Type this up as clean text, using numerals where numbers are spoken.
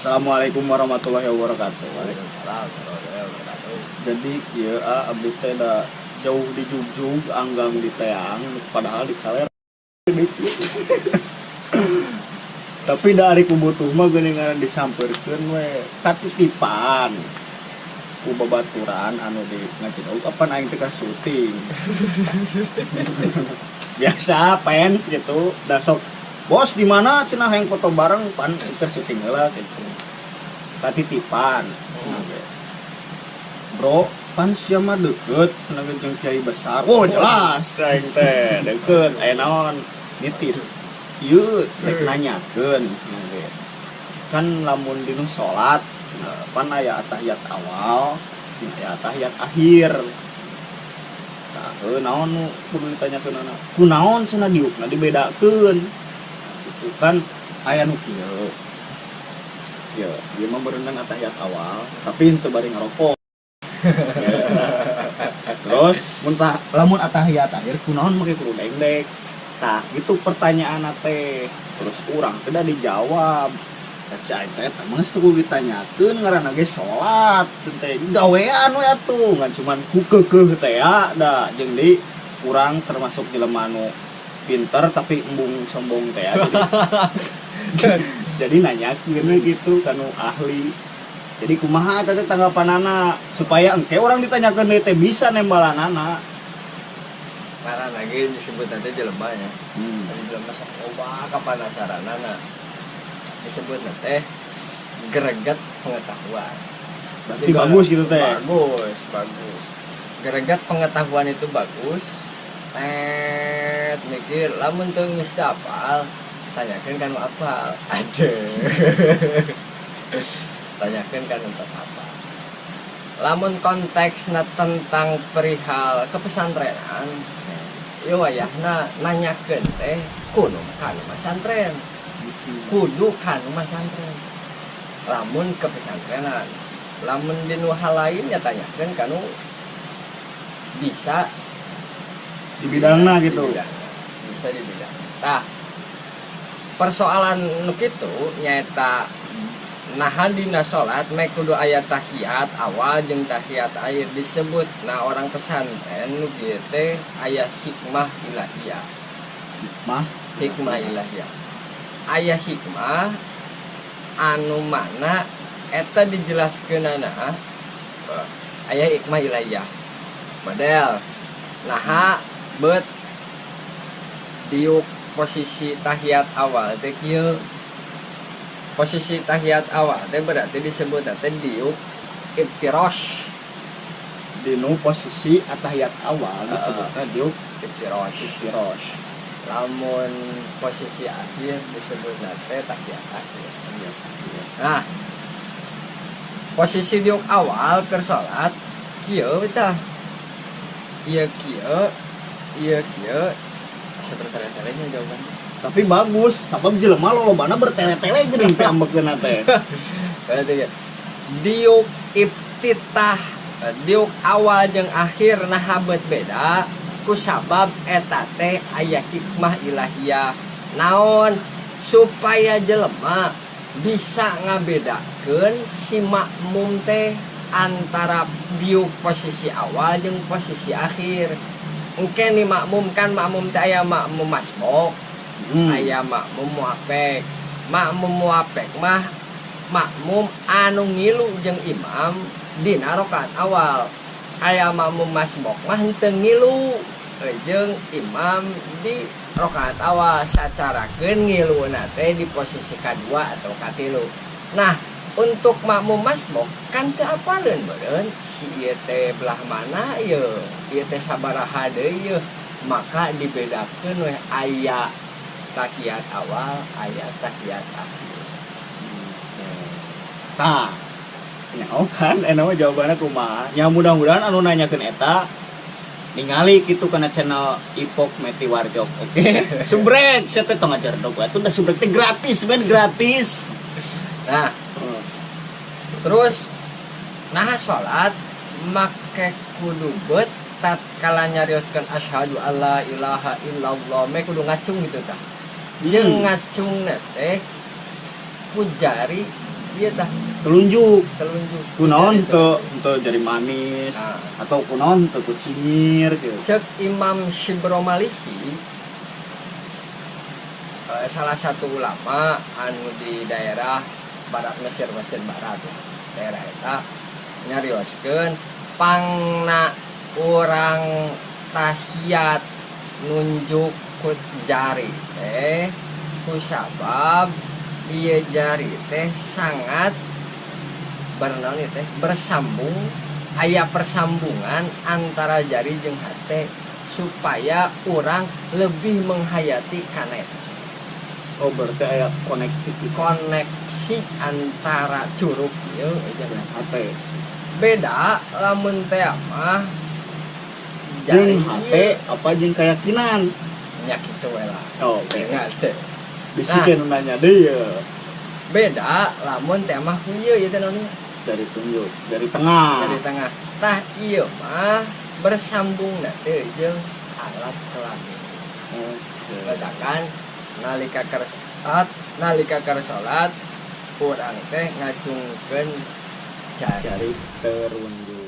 Assalamualaikum warahmatullahi wabarakatuh. Waalaikumsalam warahmatullahi wabarakatuh. Jadi kieu ah, abdi teh da jauh di jugjug, anggang di teang, padahal di kaler. Tapi dari ku butuh mah geuningan disampeurkeun we katitipan ku babaturan anu di Ngacidog, apan aing teh syuting. Biasa fans gitu, da sok, "Bos, di mana?" cenah, "hayang foto bareng." Pan keur syuting heula gitu. Katitipan cenah ge. "Bro, pan sia mah deket," cenah ge, "jeung kiai besar." Oh, jelas aing teh deket, aya naon? Nitip ieu, rek nanyakeun cenah ge. Kan lamun dinu salat cenah, pan aya atahiyat awal jeung aya atahiyat akhir. Tah, heuh, naon nu kudu ditanyakeunana? Kunaon cenah diukna dibedakeun? Gitu kan aya nu kieu. Ya, ieu mah berenang atahiyat awal, tapi henteu bari ngarokok. Ya. Terus mun lamun atahiyat akhir kunaon make kudu dengdek? Tah, gitu pertanyaan teh. Terus urang teh da dijawab. Cek aing teh eta mah geus teu kudu ditanyakeun, ngaranna ge salat teh gawean we atuh, ngan cuman ku keukeuh teh ya da jeung di urang termasuk jelema anu pinter tapi embung sombong teh ya, jadi nanyakeun we gitu kanu ahli. Jadi kumaha eta teh tanggapanana supaya engke urang ditanyakeun deui teh bisa nembalanana? Karena lagi disebut nanti jelema nya. Tadi jelema sok loba kapanasaranana. Disebut teh greget pengetahuan. Berarti bagus gitu teh? Bagus, bagus. Greget pengetahuan itu bagus. Tet mikir lamun teu geus apal, tanyakeun kan nu apal. Aduh. Tanyakeun kan nu tos apal. Lamun konteksna tentang perihal kepesantrenan, ieu wayahna nanyakeun teh kudu ka nu masantren. Kudu ka nu masantren. Lamun kepesantrenan, lamun di nu hal lain ya tanyakeun kanu bisa di bidangna gitu. Di bidangna. Bisa di bidang. Tah, persoalan nu kitu nyaeta naha dina salat mek kudu aya tahiyat awal jeung tahiyat akhir, disebut nah orang pesantren nu kieu teh aya hikmah ilahiyah. Hikmah. Hikmah ilahiyah, aya hikmah anu mana eta dijelaskeunana aya hikmah ilahiyah model naha bet diuk posisi tahiyat awal teh kieu. Posisi tahiyat awal teh berarti disebut teh diuk iftirosh. Dinu posisi atahiyat awal disebutnya diuk iftirosh. Iftirosh. Lamun posisi akhir disebut teh tahiyat akhir. Nah, posisi diuk awal keur salat kieu tah, ieu kieu, ieu kieu, asa bertele-telenya jawabannya. Tapi bagus, sabab jelema lolobana bertele-tele geuning teh ambekeunna teh. Berarti ya diuk iftitah, diuk awal jeung akhir nah bet beda ku sabab eta teh aya hikmah ilahiyah. Naon? Supaya jelema bisa ngabedakeun si makmum teh antara diuk posisi awal jeung posisi akhir. Engke nih makmum, kan makmum teh aya makmum masbuk, aya makmum muafek. Makmum muafek mah makmum anu ngilu jeung imam dina rakaat awal. Aya makmum masbuk mah henteu ngilu jeung imam di rakaat awal, sacarakeun ngiluna teh di posisi kadua atau katilu. Nah, untuk makmum masbuk kan teu apaleun meureun si ieu teh belah mana ieu, ieu teh sabaraha deui ieu, maka dibedakeun weh aya tahiyat awal, aya tahiyat akhir. Tah, nyaho kan enak mah jawabannya kumaha ya. Mudah-mudahan anu nanyakeun eta ningali gitu kana channel Ipok Meti Warjok. Oke, subrek saya teh tong ajar dong atuh, udah subrek teh gratis, men, gratis. Nah, terus nah salat make kudu bet tatkala nyarioskeun asyhadu alla ilaha illallah me kudu ngacung gitu tah. Jeung ngacung teh ku jari Iya tah. Telunjuk. Telunjuk. Kunaon Jari teu telunjuk. Teu jari manis Nah. atau kunaon teu ku cinyir gitu. Cek Imam Sibromalisi, salah satu ulama anu di daerah barat Mesir, Mesir Barat ya. Daerah eta nyarioskeun pangna urang tahiyat nunjuk ku jari teh kusabab ieu jari teh sangat bernaon ieu teh, bersambung, aya persambungan antara jari jeung hate supaya orang lebih menghayati kana eta. Oh, berarti aya konektivitas. Koneksi antara curug ieu jeung hate. Beda lamun teh mah jeung hate apa jeung keyakinan? Nya kitu we lah. Oh, oke. Hate. Bisi nah, nanya deui ya. Beda lamun teh mah ku ieu, ieu teh naon ieu? Jari tunjuk, jari tengah. Jari tengah tah ieu mah bersambung teh jeung alat kelamin. Oke. Ledakan nalika keur salat, nalika keur salat urang teh ngacungkeun jari. Jari terunjuk.